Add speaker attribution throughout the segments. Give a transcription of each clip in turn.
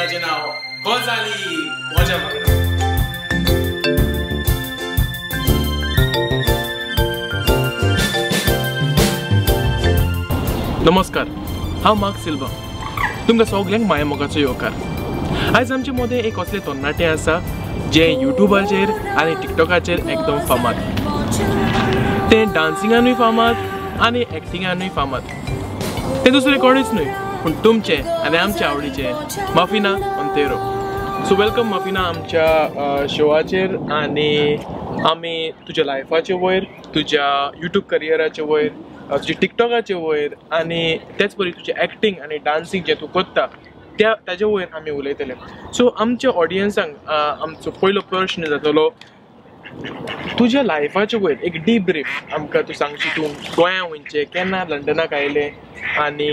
Speaker 1: ताजें नांव गजाली मजा मागना. नमस्कार, हांव मार्क सिल्वा, तुमकां सगल्यांक माया मोगाचो येवकार. आयज आमचे मदें एक असले तरणाटे आसा जे युट्यूबाचेर आनी टिकटॉकाचेर एकदम फामाद. ते डांसिंगानूय फामाद आनी एक्टिंगानूय फामाद. ते दुसरे कोणूच न्हय पूण तुमचे आनी आमचे आवडीचे मफिना मोंतेरो. सो welcome मफिना आमच्या शोवाचेर आनी आमी तुज्या लायफाचे वयर, तुज्या युट्यूब करियराचे वयर, तुज्या टिकटॉकाचे वयर आनी तेच परी तुजें एक्टींग आनी डांसींग जें तूं करता त्या ताजे वयर आमी उलयतले. सो आमच्या ऑडियन्सांक आमचो पयलो प्रश्न जातलो, तुज्या लायफाचे वयर एक डीप ब्रीफ आमकां तूं सांगशी. तूं गोंया वयचें, केन्ना लंडनाक आयलें आनी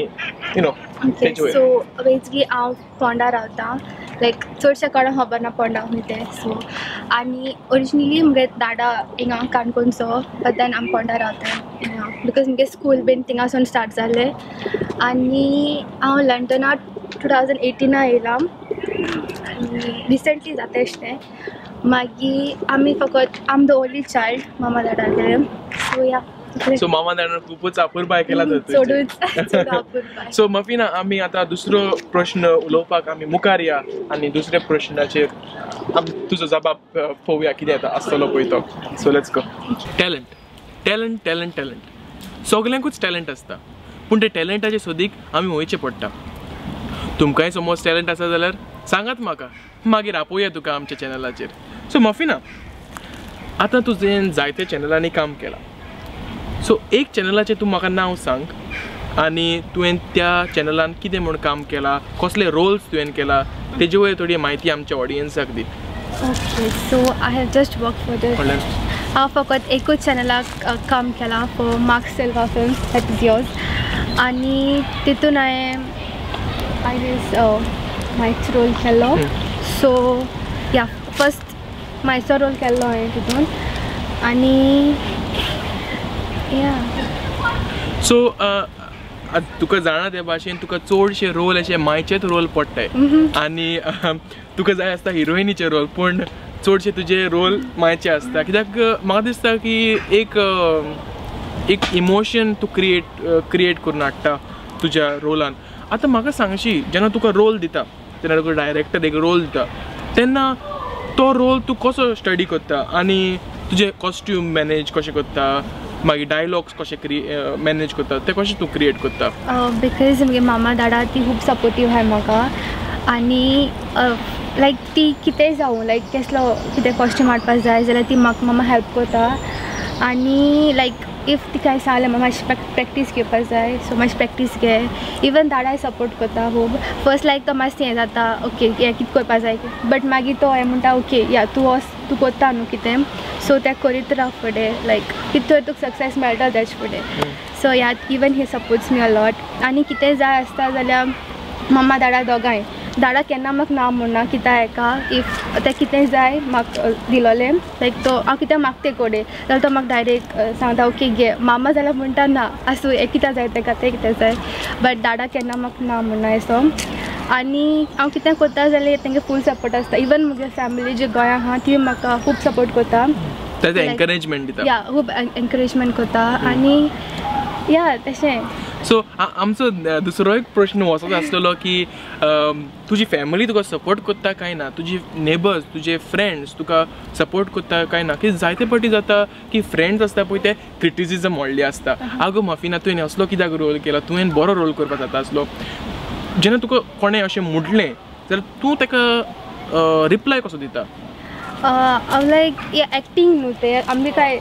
Speaker 1: you know तेजे वयर.
Speaker 2: सो बेजिकली हांव पोंडा रावता, लायक चडशे कोणाक खबर ना पोंडा खंय तें. सो आनी ओरिजिनली मुगे दादा हिंगा काणकोणचो, बट then आमी पोंडा रावता हिंगा because मुगे स्कूल बीन थिंगासून स्टार्ट जालें. आनी हांव लंडनाक 2018 येयलां आनी रिसंटली जाता एशें तें. मागीर आमी फकत आम the only child मामा दादागेर. सो या,
Speaker 1: सो मामा दादान खूपच अपुरबाय केला तर
Speaker 2: चडूच अपुरबाय.
Speaker 1: सो मफिना, आमी आतां दुसरो प्रश्न उलोवपाक आमी मुखार या आनी दुसऱ्या प्रश्नाचेर तुजो जबाब पळोवया कितें येता आसतलो पळय तो. So let's go. Talent, talent, talent, talent. सगल्यांकूच talent आसता पूण ते टॅलंटाचे सोदीक आमी वयचें पडटा. तुमकांय समज टॅलंट आसा जाल्यार सांगात म्हाका, मागीर आपोवया तुका आमच्या चॅनलाचेर. सो मफिना, आतां तुजें जायते चॅनलांनी काम केलां. सो एक चॅनलाचें तूं म्हाका नांव सांग आनी तुवें त्या चॅनलान कितें म्हूण काम केलां, कसले रोल्स तुवें केला, तेजे वयर थोडी म्हायती आमच्या ऑडियन्साक दी.
Speaker 2: Okay, so I have just work for the, हांव फकत एकूच चॅनलाक काम केलां, for Mark Silva film, that is yours. आनी तितून हांवें I guess मायचो रोल केल्लो. सो या, फर्स्ट मायचो रोल केल्लो हांवें तितून. आनी या,
Speaker 1: सो तुका जाणा ते भाशेन तुका चडशे रोल अशे मायचेच रोल पडटाय आनी तुका जाय आसता हिरोइनीचे रोल, पूण चडशे तुजे रोल मायचे आसता. कित्याक म्हाका दिसता की एक एक इमोशन तूं क्रिएट करून हाडटा तुज्या रोलान. आतां म्हाका सांगशी, जेन्ना तुका रोल दिता, जेन्ना तुका डायरेक्टर एक रोल दिता तेन्ना तो रोल तूं कसो स्टडी करता आनी तुजें कॉस्ट्यूम मॅनेज कशें करता, मागीर डायलॉग्स कशे मॅनेज करता, ते कशें तूं क्रिएट करता?
Speaker 2: Because मुगे मामा दादा ती खूब सपोर्टीव आहाय म्हाका. आनी लायक ती कितेंय जावं, लायक केसलो कितें कॉस्ट्यूम हाडपाक जाय जाल्यार ती म्हाका मामा हेल्प करता. आनी लायक if तिका सांगलें म्हाका मातशी प्रॅक्टीस घेवपाक जाय, सो मातशी प्रॅक्टीस घे. इवन दादाय सपोर्ट करता खूब. फर्स्ट लायक तो मातशें हें जाता, ओके हें कितें करपाक जाय, बट मागीर तो हें म्हणटा ओके या तूं वच, तूं करता न्हू कितें, सो तें करीत राव फुडें, लायक कितें तुका सक्सेस मेळटा तेज फुडें. सो या, even he supports me a lot. आनी कितें जाय आसता जाल्यार मम्मा दादा दोगांय, दादा केन्ना म्हाका ना म्हणना कितें हेका, if तें कितें जाय म्हाका दिलोलें, लायक तो हांव कितें मागते कोडे जाल्यार तो म्हाका डायरेक्ट सांगता ओके घे. मामा जाल्यार म्हणटा ना आसूं, हें कितें जाय तेका, तें कितें जाय, बट दादा केन्ना म्हाका ना म्हणना असो. आनी हांव कितें करता जाल्यार तेंगे फूल सपोर्ट आसता. इवन मुगे फॅमिली जी गोंया आहा ती म्हाका खूब सपोर्ट करता,
Speaker 1: एनकरेजमेंट दिता,
Speaker 2: या खूब एनकरेजमेंट करता. आनी या तशें.
Speaker 1: सो आमचो दुसरो एक प्रश्न असोच आसलेलो की तुजी फॅमिली तुका सपोर्ट करता काय ना, तुजी नेबर्स, तुजे फ्रेंड्स तुका सपोर्ट करता काय ना. की जायते फावटी जाता की फ्रेंड्स आसता पळय ते क्रिटिसिजम व्हडली आसता, आगो मफिना तुवें असलो कित्याक रोल केला, तुवें बरो रोल करपाक जाता आसलो. जेन्ना तुका कोणें अशें म्हणलें जाल्यार तूं ताका रिप्लाय कसो दिता?
Speaker 2: हांव लायक एक्टींग न्हू तें आमगे काय,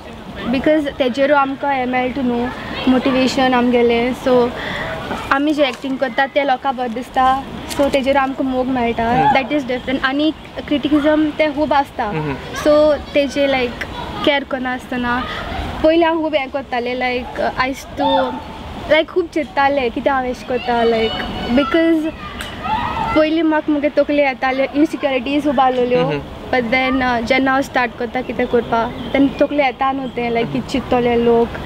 Speaker 2: because तेजेरू आमकां हें मेळटा न्हू मोटिवेशन आमगेलें. सो आमी जें एक्टींग करता तें लोकांक बरें दिसता, सो तेजेर आमकां मोग मेळटा, that is different. आनी क्रिटिसिजम तें खूब आसता, सो तेजेर लायक कॅर करनासतना पयलीं हांव खूब हें करतालें, लायक आयज तूं लायक खूब चिंत्तालें कितें हांव एशें करता, लायक because पयलीं म्हाका मुगे तकले येताले इनसिक्योरिटीज खूब आसलेल्यो, बट then जेन्ना हांव स्टार्ट करता कितें करपाक तेन्ना तकले येता न्हू तें, लायक कितें चिंत्तले लोक,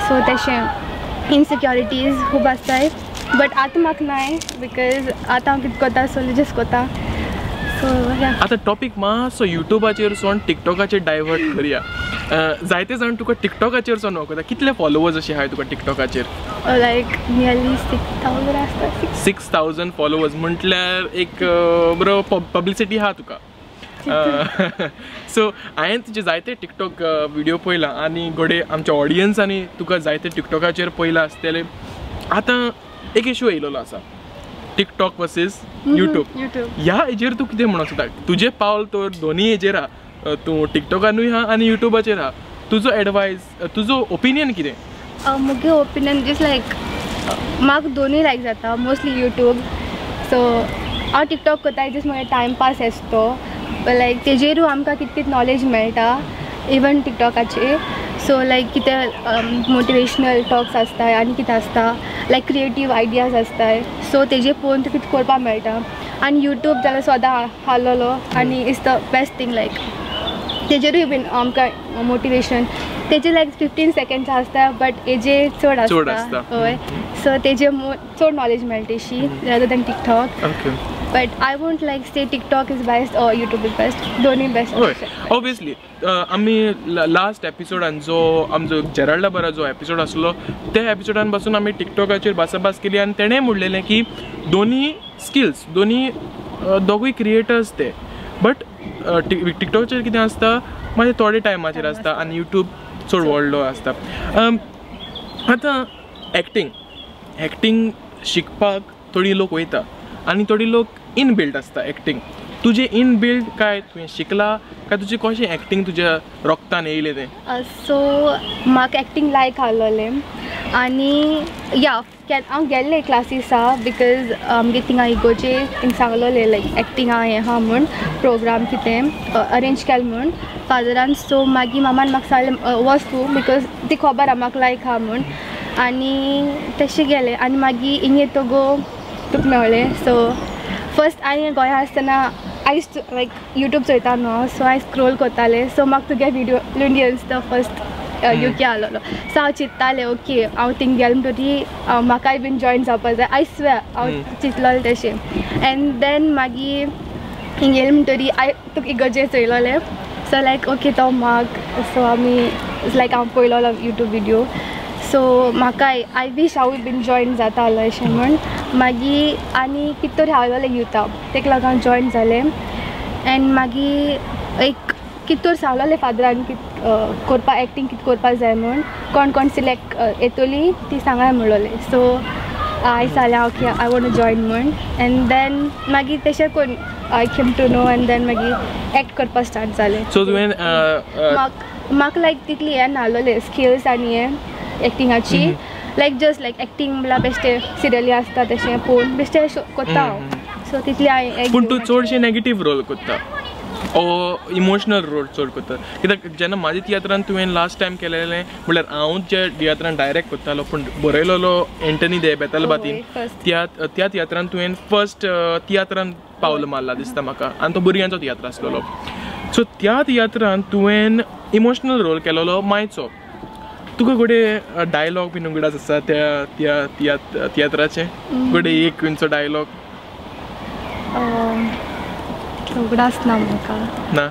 Speaker 2: सो तशें इनसिक्योरिटीज खूब आसताय. बट आतां म्हाका नाय, because आतां हांव कितें करता सो जस्ट करता. सो
Speaker 1: आतां टॉपीक मातसो युट्यूबाचेर सोन टिकटॉकाचेर डायवर्ट करया. जायते जाण तुका टिकटॉकाचेर सोन वळखता. कितले फॉलोवर्स अशे आहाय तुका टिकटॉकाचेर?
Speaker 2: लायक नियरली 6,000 आसता.
Speaker 1: 6,000 फॉलोवर्स म्हटल्यार एक बरो पब्लिसिटी आहा तुका. सो हांवें तुजे जायते टिकटॉक व्हिडियो पळयला आनी घडये आमच्या ऑडियन्सांनी तुका जायते टिकटॉकाचेर पळयला आसतलें. आतां एक इशू येयलेलो आसा, टिकटॉक वर्सीस यूट्यूब. ह्या हेजेर तूं कितें म्हणूंक सोदता? तुजें पावल तर दोनी हेजेर आहा, तूं टिकटॉकानूय आहा आनी युट्यूबाचेर आहा. तुजो एडवायस, तुजो ओपिनियन कितें?
Speaker 2: मुगे ओपिनियन is लायक म्हाका दोनूय लायक जाता, मोस्टली यूट्यूब. सो हांव टिकटॉक करता जस्ट म्हगे टायमपास आसतो, लायक तेजेरूय आमकां कितें कितें नॉलेज मेळटा इवन टिकटॉकाचेर. सो लायक कितें मोटिवेशनल टॉक्स आसताय आनी कितें आसता, लायक क्रिएटीव आयडियाज आसताय. सो तेजेर पळोवन तुका कितें करपाक मेळटा. आनी यूट्यूब जाल्यार सदां आहलोलो आनी it's the best thing. Like तेजेरूय बीन आमकां मोटिवेशन तेजे लायक 15 सेकेंड्स आसता, बट हेजे चड आसता. हय, सो तेजे चड नॉलेज मेळटा अशी rather than TikTok. But I won't like say TikTok is best or YouTube is best. दोन्ही बेस्ट.
Speaker 1: हय, ऑब्वियसली आमी लास्ट एपिसोडान जो आमचो जेराल्डा बरा जो एपिसोड आसलो त्या एपिसोडान पासून आमी टिकटॉकाचेर भासाभास केली आनी तेणें म्हणलेलें की दोनी स्किल्स, दोनी दोगूय क्रिएटर्स ते, बट टिकटॉकचेर कितें आसता मातशें थोडे टायमाचेर आसता आनी यूट्यूब चड व्हडलो आसता. आतां एक्टींग, एक्टींग शिकपाक थोडी लोक वयता आनी थोडी लोक इनबिल्ट आसता एक्टींग. तुजें इनबिल्ट काय तुवें शिकला काय तुजें कशें एक्टींग तुज्या रोगतान येयलें तें?
Speaker 2: सो म्हाका एक्टींग लायक आहलोलें आनी या हांव गेल्लें क्लासीस आहा, because आमगे थिंगा इगोजे थिंग सांगलोलें लायक एक्टींग आहा हें आहा म्हूण प्रोग्राम कितें अरेंज केल म्हूण फादरान. सो मागीर मामान म्हाका सांगलें वच तूं, because ती खबर आहा म्हाका लायक आहा म्हूण. आनी तशें गेलें आनी मागीर हिंग येतगो तुका मेवलें. सो फर्स्ट हांवें गोंया आसतना I like YouTube चोयता न्हू हांव, सो हांवें स्क्रोल करतालें. सो म्हाका तुगे विडियो लुंडियन्स तो फर्स्ट युके आहलोलो. सो हांव चिंत्तालें ओके हांव थिंग गेलें म्हणटरी म्हाकाय बीन जॉयन जावपा जाय, I swear हांव चिंतलोलें तशें. एंड then मागीर हिंग येयलें म्हणटरी हांवें तुका इगर्जे चोयलोलें. सो लायक ओके तो म्हाक, सो आमी लायक हांव पळयलोलो यूट्यूब विडियो. सो म्हाकाय I wish हांवूय बीन जॉयन जातालो अशें म्हूण. मागीर आनी कितें तरी आहलोलें युथा, तेका लागून हांव जॉयन जालें. एंड मागीर एक कितें तरी सांगलोलें फादरान कितें करपा, एक्टींग कितें करपा जाय म्हूण, कोण कोण सिलेक्ट येतोली ती सांगाय म्हणलोलें. सो हांवें सांगलें okay I want to join म्हूण. एंड then मागीर तशें करून I came to know and then मागीर एक्ट करपा स्टार्ट जालें.
Speaker 1: सो तुवें
Speaker 2: म्हाका लायक तितली हें नाहलोलें स्किल्स आनी हें एक्टिंगाची, लायक जस्ट लायक एक्टींग म्हणल्यार बेश्टे सिरियली आसता तशें पळोवन बेश्टें करता हांव. सो तितलें हांवें.
Speaker 1: पूण तूं चडशें नेगेटीव रोल करता ओ इमोशनल रोल चड करता, कित्याक जेन्ना म्हाज्या तियात्रान तुवें लास्ट टायम केलेलें म्हणल्यार हांव ज्या तियात्रान डायरेक्ट करतालो पूण बरयलेलो एंटनी दे बेतालबातीन, त्या तियात्रान तुवें फर्स्ट तियात्रान पावल मारला दिसता म्हाका, आनी तो भुरग्यांचो तियात्र आसलेलो. सो त्या तियात्रान तुवें इमोशनल रोल केलेलो मायचो. तुका घडये डायलॉग बीन उगडास आसा त्या त्या तियात्राचे? घडये एक खंयचो डायलॉग
Speaker 2: उगडास ना म्हाका.
Speaker 1: ना,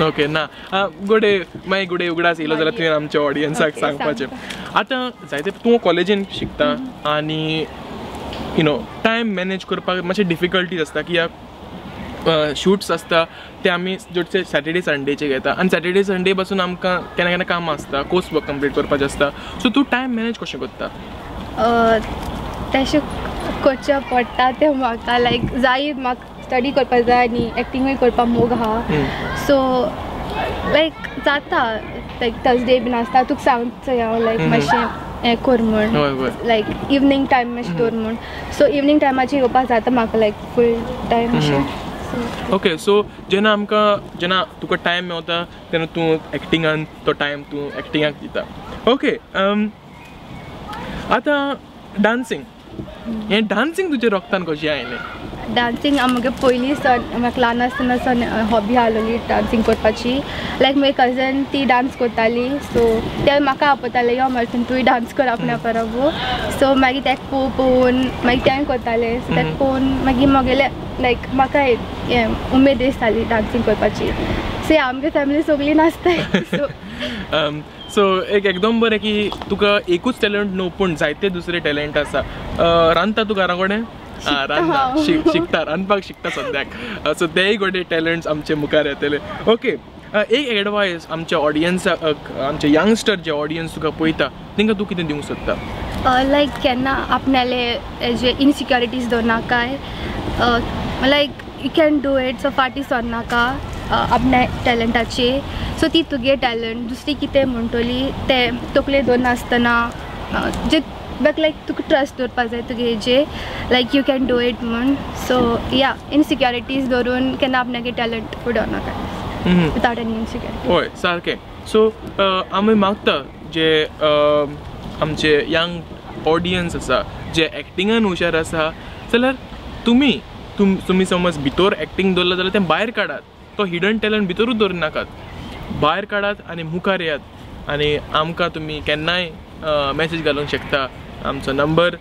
Speaker 1: ओके ना, घडये मागीर घडये उगडास येयलो जाल्यार तुवें आमच्या ऑडियन्साक सांगपाचें. आतां जायते तूं कॉलेजीन शिकता आनी you know time manage करपाक मातशें डिफिकल्टीज आसता, कित्याक शूट्स आसता ते आमी चडशे सॅटर्डे संडेचे घेता आनी सॅटर्डे संडे पासून आमकां केन्ना केन्ना कामां आसता, कोर्स वर्क कंप्लीट करपाचें आसता. सो तूं टायम मॅनेज कशें करता?
Speaker 2: तशें करचें पडटा तें म्हाका लायक जाय, म्हाका स्टडी करपाक जाय आनी एक्टिंगूय करपाक मोग आहा. सो लायक जाता, लायक थर्सडे बीन आसता तुका सांगचो हांव लायक मातशें हें कर म्हूण, लायक इवनींग टायम मातशें दवर म्हूण. सो इवनींग टायमाचेर येवपाक जाता म्हाका लायक फूल टायम अशें.
Speaker 1: ओके, सो जेन्ना आमकां जेन्ना तुका टायम मेवता तेन्ना तूं एक्टिंगान तो टायम तूं एक्टिंगाक दिता. ओके, आतां डांसींग, हें डांसींग तुज्या रोगतान कशें आयलें?
Speaker 2: डांसींग म्हगे पयलीं सन म्हाका ल्हान आसतना सन हॉबी आसलेली डांसींग करपाची. लायक म्हजी कजन ती डांस करताली सो ते म्हाका आपयताले यो मरे तूंय डांस कर आपणा बरोबर. सो मागीर तेका पळोवन पळोवन मागीर तें करतालें. सो तेका पळोवन मागीर म्हगेलें लायक म्हाका हें उमेद दिसताली डांसींग करपाची. सो आमगे फॅमिली सगळीं नाचताय. सो
Speaker 1: सो एक एकदम बरें की तुका एकूच टॅलंट न्हू पूण जायते दुसरे टॅलंट आसा. रांदता तूं घरा कडेन? रांदता, शिकता, रांदपाक शिकता सद्याक. सो तेय गोडे टॅलंट्स आमचे मुखार येतले. ओके, एक एडवायस आमच्या ऑडियन्साक, आमचे यंगस्टर जे ऑडियन्स तुका पळयता तांकां तूं कितें दिवंक सोदता?
Speaker 2: लायक केन्ना आपणाले जे insecurities दवरनाकाय, like you can do it. So फाटीं सरनाका आपल्या टॅलंटाची. सो ती तुगे टॅलंट दुसरी कितें म्हणटली तें तकले दवरनासतना जे बट लायक तुका ट्रस्ट दवरपा जाय तुगे हेजे, like you can do it म्हूण. सो या इनसिक्युरिटीज दवरून केन्ना आपणागे टॅलंट उडोवनाका विदाउट एनी इनसिक्युरिटी.
Speaker 1: हय सारकें. सो आमी मागता जे आमचे यंग ऑडियन्स आसा जे एक्टिंगान हुशार आसा जाल्यार तुमी तुमी समज भितर एक्टींग दवरला जाल्यार तें भायर काडात. तो हिडन टॅलंट भितरूच दवरनाकात, भायर काडात आनी मुखार येयात. आनी आमकां तुमी केन्नाय मॅसेज घालूंक शकता. आमचो नंबर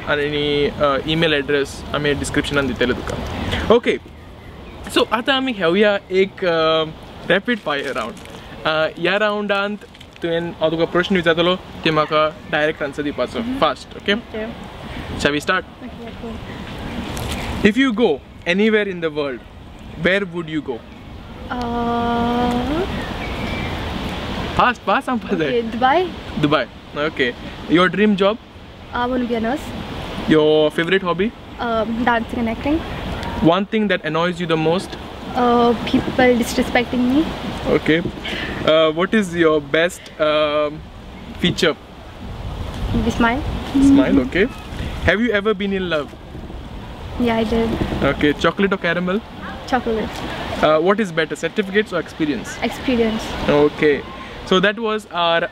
Speaker 1: आनी ईमेल एड्रेस आमी डिस्क्रिप्शनान दितले तुका. ओके, सो आतां आमी घेवया एक रॅपीड फायर रावंड. ह्या रावंडांत तुवें हांव तुका प्रश्न विचारतलो ते म्हाका डायरेक्ट आन्सर दिवपाचो, fast. Okay, shall we start? If you go anywhere in the world, where would you go? Fast, fast सांगपा जाय.
Speaker 2: Dubai.
Speaker 1: Dubai, okay. Your dream job?
Speaker 2: I want to be a nurse.
Speaker 1: Your favorite hobby?
Speaker 2: Dancing and acting.
Speaker 1: One thing that annoys you the most?
Speaker 2: People disrespecting me.
Speaker 1: Okay. What is your best feature?
Speaker 2: Maybe smile.
Speaker 1: Smile, okay. Have you ever been in love?
Speaker 2: Yeah, I did.
Speaker 1: Okay, chocolate or caramel?
Speaker 2: Chocolate.
Speaker 1: What is better, certificates or experience?
Speaker 2: Experience.
Speaker 1: Okay. So that was our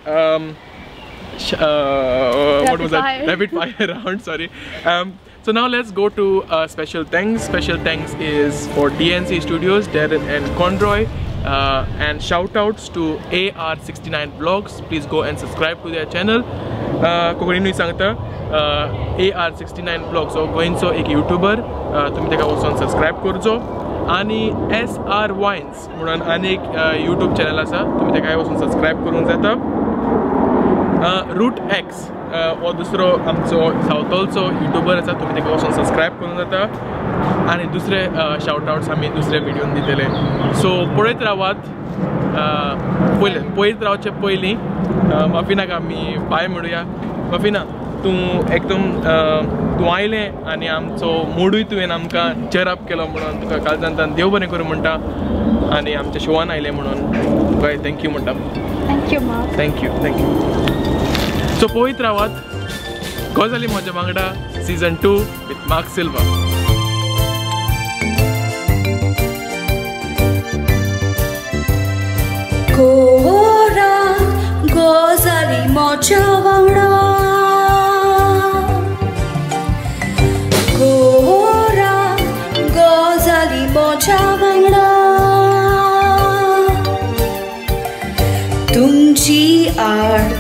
Speaker 1: what was that? Rapid fire round, sorry. So now let's go to special thanks. Special thanks is for DNC Studios, Darren and Conroy, and shout outs to AR69 Vlogs. Please go and subscribe to their channel. Konkani सांगता AR69 Vlogs, so गोंयचो एक YouTuber, तुमी ताका वचून subscribe करचो. आनी SR Wines म्हणून आनी एक यूट्यूब चॅनल आसा, तुमी ताकाय वचून सबस्क्रायब करूंक जाता. रूट एक्स हो दुसरो आमचो सावथॉलचो यूट्यूबर आसा, तुमी ताका वचून सबस्क्रायब करूंक जाता. आनी दुसरे शावट आवट्स आमी दुसरे व्हिडियोन दितले. सो पळयत रावात. पयले पळयत रावचे पयलीं मफिनाक आमी बाय म्हणुया. मफिना, तूं एकदम तूं आयलें आनी आमचो मुडूय तुवें आमकां चेर अप केलो म्हणून तुका काळजांतल्यान देव बरें करूं म्हणटा, आनी आमच्या शोवान आयलें म्हणून तुका thank you म्हणटा.
Speaker 2: Thank you mark.
Speaker 1: Thank you, thank you. So पळयत रावात गजाली म्हज्या वांगडा सीजन 2 विथ मार्क सिल्वा.
Speaker 3: गजाली म्हज्या वांगडा, गोरा गजाली म्हज्या वांगडा, तुमची आड